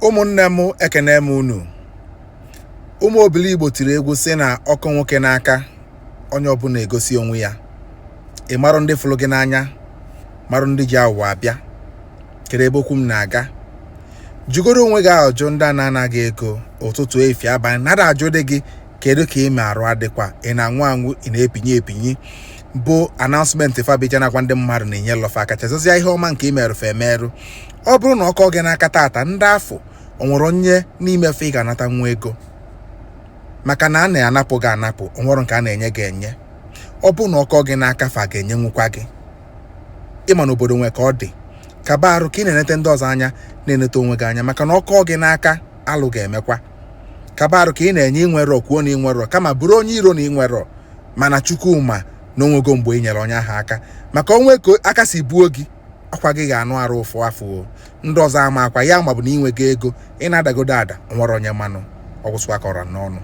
Ụmụnne m, ekene m unu. Ụmụ obili Igbo tiri egwu sị na ọkụ nwoke n'aka, onye ọbụla egosi onwe ya. Ị marụ ndị fụrụ gị n'anya, marụ ndị ji aghụghọ abịa. Kedu ebe okwu m na-aga? Jụgoro onwe gị ajụ. Ndị a na-anaghị ego ụtụtụ, efi, abalị, nada ajụ dị gị, kedu ka ị ma arụ adịkwa, ị na-anwụ anwụ, ị na-epinye epinye, bụ announcement fabija na-agwa ndị mmadụ na-enye lọfa aka. Chezọzịa ihe ọma nke ị merụfe emerụ. Ọ bụrụ na ọkọ gị n'aka tata, ndị afọ o nwere onye n'ime fe ị ga-anata nwa ego, maka na a na-anapụ gị anapụ, o nwere nke a na-enye gị enye. Ọ bụrụ na ọkọ gị n'aka, fa ga-enyenwukwa gị. Ịma na obodo nwe ka ọ dị, kaba arụ ka ị na-enete ndị ọzọ anya, na-enete onwe gị anya, maka na ọkọ gị n'aka, alụ ga-emekwa. Kaba arụ ka ị na-enye inwerọ, kwuo na inwerọ, kama bụrụ onye iro na inwerọ, mana Chukwuma na onwego mgbe ị nyere onye ahụ aka, maka onwe ka aka si buo gị akwa gị ga-anụ arụ ụfụ afọ ndị ọzọ ama akwa ya ma bụ na inwego ego, ị na-adagodo ada, nwere onye mmanụ ọgwụsụ akọrọ n'ọnụ.